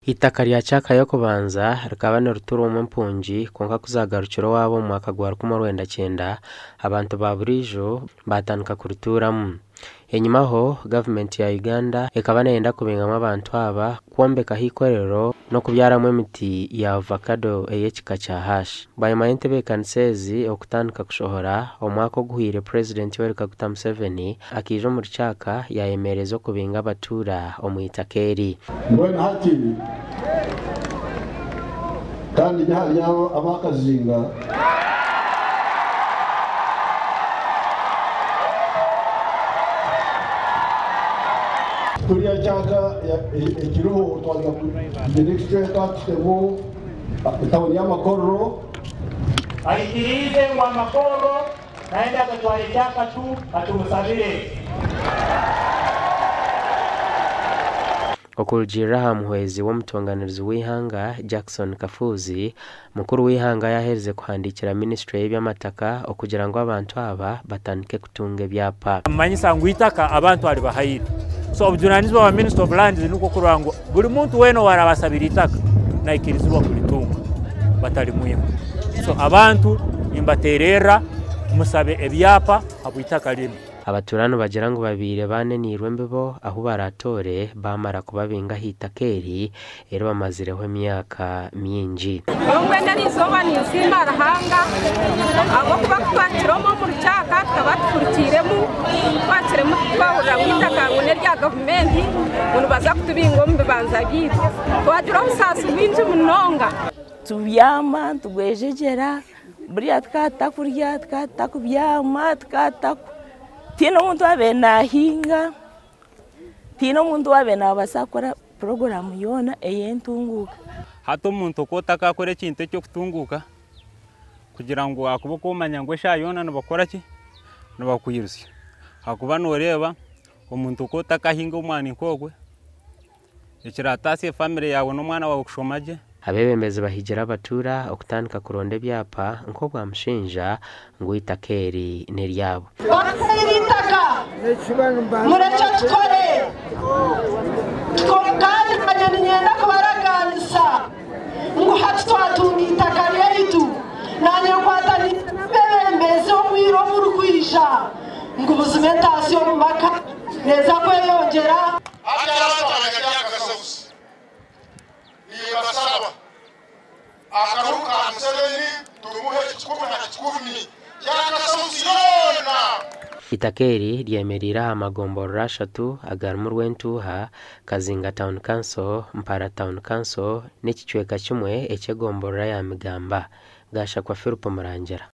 Eitaka rya Kyaka y'okubanza rikaba nirituurwamu empungi kwonka ku zaagarukire owaabo omu mwaka gwa 1990, abantu ba buriijo baatandika kurituuramu. Enyimaho, gavumenti ya Uganda ekaba neeyenda kubingamu abantu aba kwombekaho eikorero n'okubyaramu emiti ya ovakado ey'ekika kya Hash. Bwanyima y'entebeekanisa ezi okutandika kushohora, omwaka oguhweire Purezidenti Yoweri Kaguta Museveni akaija omuri Kyaka yaayemereza okubinga abatuura omu itaka eri. Mbwenu hati kandi ndi ahari abo ab'akazinga. Kuriya kyaka ekiriho twaza kugira ekicweka tutemu etawuni y'amakorero. Aikiriize ngu amakorro nayenda agatware kyakatu katumusabire. Okurugiirira aha muhwezi w'omutonganirizi w'eihanga, Jackson Kafuuzi, mukuru w'eihanga yaaherize kuhandiikira minisiture y'eby'amataka okugira ngu abantu aba batandike kutunga ebyapa. Namumanyisa ngu eitaka abantu aribahaire. So obujunanizibwa bwa Minister of Lands nikwo kurora ngu buri muntu weena owaraaba asabire eitaka naikirizibwa kuritunga batarimwiha. So abantu nimbateererra musabe ebyapa habw'eitaka rinu. Abatuura nibagira ngu babaire baaneniirwe embibo ahu baraatoore baamara kubabinga aha itaka eri eri bamazireho emyaka mingi. Nyowe mbwenu eri izooba ninsiima Ruhanga ahabw'okuba ku twahikire omu omu rukyaka tukaba tufurikiiremu, twahikiremu twahurira ngu eitaka ngu n'erya gavumenti ngu nibaza kutubinga omu bibanja byaitu. Twagira obusaasi bwingi munonga. Tubyama tugwejegyera buriya tukaba tutakurya tukaba tutakubyama tukaba tutaku tihaine omuntu owaabaire naahinga tihaine omuntu owaabaire naabaasa kukora puroguraamu yoona ey'entunguuka. Hati omuntu oku otakakora ekintu eky'okutunguuka kugira ngu ahakuba okumanya ngu eshaaha yoona nibakukora ki? Nibakwirutsya. Ahakuba nooreeba omuntu oku otakahinga omwani nk'ogwe, ekirataasya efamire yaawe n'omwana waawe kushoma gye. Abeebembezi bahigire abatuura okutandika kuronda ebyapa nk'obwamushinja ngu eitaka eri n'eryabo. Bakaire eitaka, murekye tukore kandi nanye niinyenda kubaragaanisa ngu hati twatunga eitaka ryaitu, nanye nkwatanise n'abeebembezi obwire oburikwija ngu buzima entaasya omu maka neeza kweyongyera. Hati abantu abanyarya South nimbasaba akaruru ka Museveni tumuhe kikumi ha kikumi Kyaka South yoona. Eitaka eri ryemereire aha magomborora ashatu agarimu Rwentuuha, Kazinga Town Council, Mpara Town Council n'ekicweka kimwe eky'egomborora ya Migamba. Gashakwa Philip Murangira.